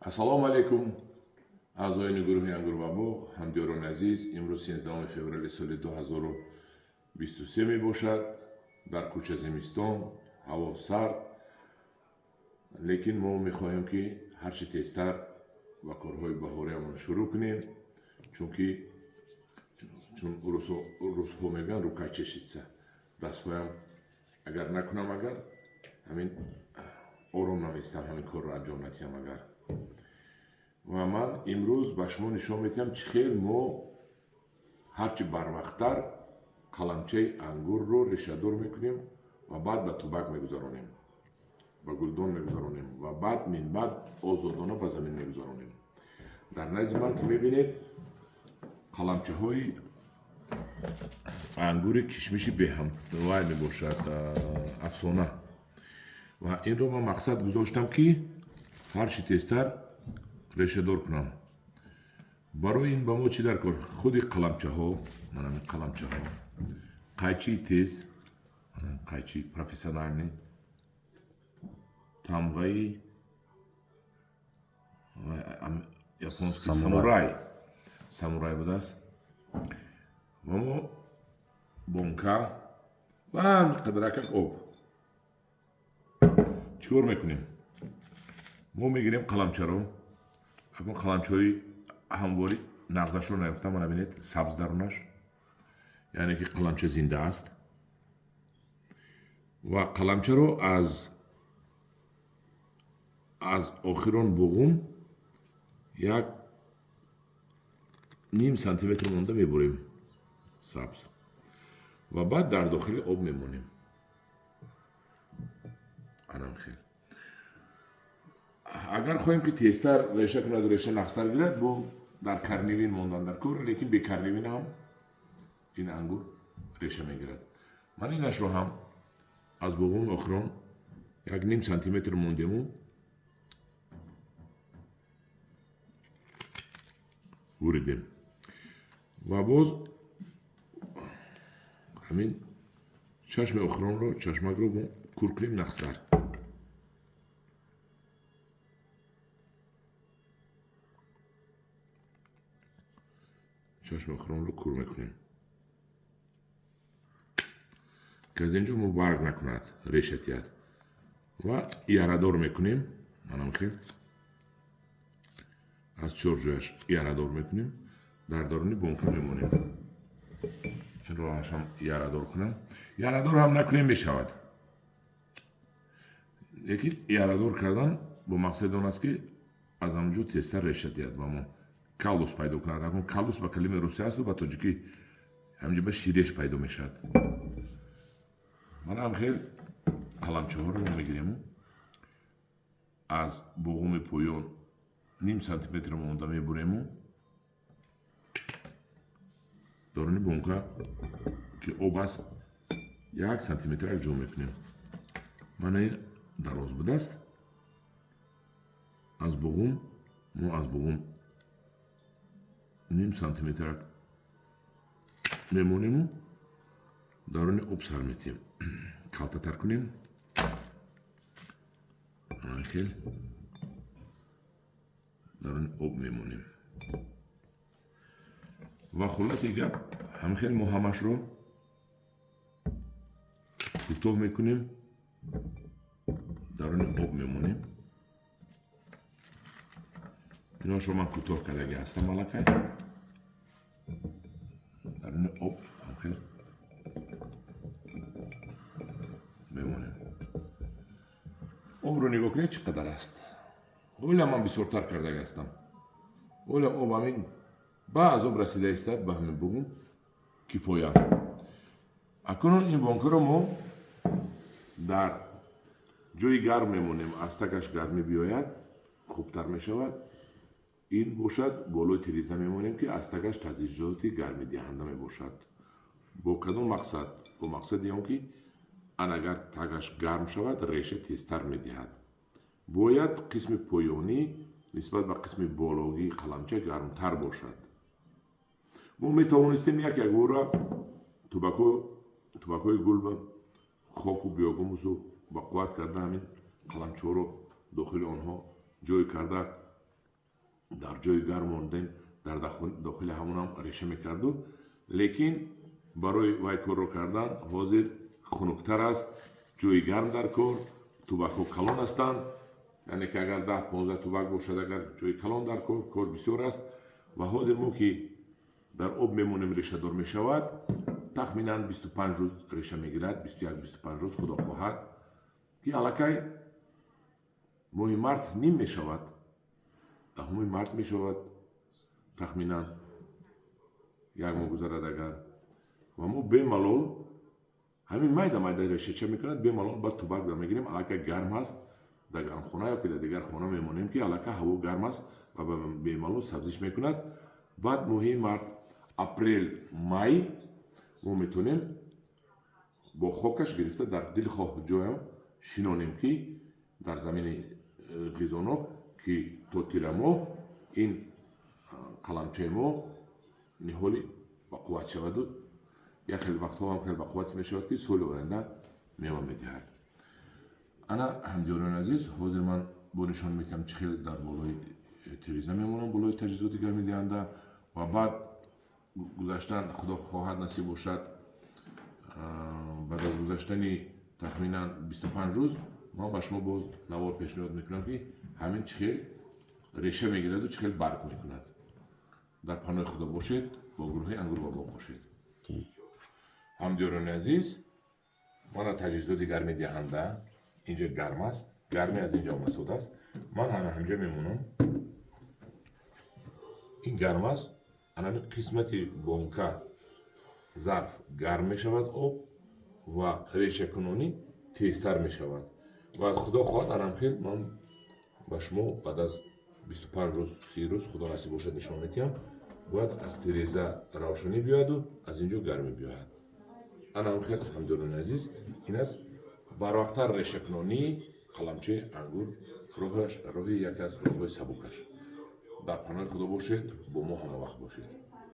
Ассалому алайкум, аъзоёни гурӯҳи Ангур ва боғ, ҳамдиёрони азиз. Имрӯз 13 феврали соли 2023 мебошад. Дар кӯча зимистон, ҳаво сард, лекин мо мехоҳем, ки ҳарчи тезтар ба корҳои баҳориамон шурӯъ кунем, чунки чун русҳо мегӯянд, рука чешется, дастҳоям агар накунам, агар ҳамин ором намеистам, ҳамин корро анҷом надиҳам агар. Ва ман имрӯз ба шумо нишон медиҳам, чӣ хел мо ҳарчи барвақттар қаламчаи ангурро решадор мекунем ва баъд ба тубак мегузаронем, ба гулдон мегузаронем ва баъд минбаъд озодона ба замин мегузаронем. Дар назди ман, ки мебинед, қаламчаҳои ангури кишмиши беҳамвай мебошад, Афсона. Ва инро ман мақсад гузоштам, ки ҳарчи тезтар решадор кунам. Барои ин ба мо чӣ дар кор? Худи қаламчаҳо, мана ин қаламчаҳо, қайчии тез, қайчи профессиональный, тамғаи японский самурай, самурай будааст. Ва мо бонка ва қадракак об. Чӣ кор мекунем? Мо мегирем қаламчаро. Акун қаламчаҳои ҳамворӣ нағзашро наёфта, мана бинед, сабз дарунаш, яъне ки қаламча зинда аст. Ва қаламчаро аз охирон буғум як ним сантиметр монда мебурем сабз ва баъд дар дохили об мемонем. Анам хел. Агар хоҳем, ки тезтар реша кунад, реша нағзтар гирад, бо дар корневин мондан дар кор, лекин бе корневин ҳам ин ангур реша мегирад. Ман инашро ҳам аз буғуми охирон як ним сантиметр мондему буридем ва боз ҳамин чашми охиронро, чашмакро мо кур кунем нағзтар. Чашми охиронро кур мекунем, ки аз инҷо мо барг накунад, реша тиҳад. Ва ярадор мекунем, манам хел аз чор ҷояш ярадор мекунем, дар даруни бонка мемонем. Инро ҳам ярадор кунам, ярадор ҳам накунем мешавад, лекин ярадор кардан бо мақсади он аст, ки аз ҳамонҷо тезтар реша диҳад ба мо, каллус пайдо кунад. Акун каллус ба калимаи русия асту ба тоҷикӣ ҳаминҷо ба ширеш пайдо мешавад. Мана ҳам хел қаламчаҳоро мо мегирему аз буғуми поён ним сантиметр монда мебурему даруни бонка, ки об аст, як сантиметрак ҷо мекунем. Мана ин дароз будааст. Аз буғум мо аз буғум ним сантиметрак мемонему даруни об сар метиҳем. Калтатар кунем, хел даруни об мемонем. Ва хулоси гап, ҳамин хел мо ҳамашро кӯтоҳ мекунем, даруни об мемонем. Иношро ман кӯтоҳ кардаги ҳастам аллакай. Даруни об ҳамхел мемонем. Обро нигоҳ кунед, чӣ қадар аст. Оила ман бисёртар кардаги ҳастам. Оила об ҳамин ба азоб расида истад, ба ҳамин бугум кифоя. Акнун ин бонкаро мо дар ҷои гарм мемонем. Аз тагаш гармӣ биёяд, хубтар мешавад. Ин бошад, болои тиреза мемонем, ки аз тагаш таҷҳизоти гармидиҳанда мебошад. Бо кадом мақсад? Бо мақсади он ки ан агар тагаш гарм шавад, реша тезтар медиҳад. Бояд қисми поёнӣ нисбат ба қисми бологии қаламча гармтар бошад. Мо метавонистем як якбора тубакҳои гул ба хоку биогумусу ба қувват карда, ҳамин қаламчаҳоро дохили онҳо ҷой карда. Дар ҷои гарм мондем, дар дохили ҳамонам реша мекарду, лекин барои вай корро кардан ҳозир хунуктар аст, ҷои гарм дар кор, тубакҳо калон ҳастанд. Яъне ки агар 10-15 тубак бошад, агар ҷои калон дар кор, кор бисёр аст. Ва ҳозир мо ки дар об мемонем, решадор мешавад. Тахминан 25 рӯз реша мегирад, 21-25 рӯз, худо хоҳад, ки аллакай моҳи март ним мешавад, 10-уми март мешавад тахминан, як моҳ гузарад агар. Ва мо бемалол ҳамин майда майда решача мекунад, бемалол ба тубак да мегирем. Аллакай гарм ҳаст, дар гармхона ё ки дар дигар хона мемонем, ки аллакай ҳаво гарм аст ва бемалол сабзиш мекунад. Баъд моҳи март, апрел, май мо метавонем бо хокаш гирифта дар дилхоҳ ҷоям шинонем, ки дар замини ғизонок, ки то тирамоҳ ин қаламчаи мо ниҳоли бақувват шаваду як хел вақтҳо ҳам хеле бақуввате мешавад, ки соли оянда мева медиҳад. Ана, ҳамдиёрони азиз, ҳозир ман бо нишон медиҳам, чӣ хел дар болои тиреза мемонам, болои таҷҳизоти гармидиҳанда. Ва баъд гузаштан, худо хоҳад, насиб бошад, баъд аз гузаштани тахминан 25 рӯз ман ба шумо боз навор пешниҳод мекунам, ки ҳамин чӣ хел реша мегираду чӣ хел барг мекунад. Дар паноҳи худо бошед, бо гурӯҳи «Ангур ва боғ» бошед. Ҳамдиёрони азиз, мана таҷҳизоти гармидиҳанда инҷа гарм аст, гармӣ аз инҷа омасодааст. Ман ҳама ҳамҷа мемонам, ин гарм аст. Анами қисмати бонка, зарф гарм мешавад об ва решакунонӣ тезтар мешавад. Ва худо хоҳад, анам хел ман ба шумо баъд аз 25 рӯз, 30 рӯз, худо насиб бошад, нишон медиҳам. Бояд аз тиреза равшанӣ биёяду аз ин ҷо гармӣ биёяд. Анам хел, ҳамдиёрони азиз, ин аст барвақттар решакунонии қаламчаи ангур, роҳаш, роҳи яке аз роҳҳои сабукаш. Дар паноҳи худо бошед, бо мо ҳамавақт бошед.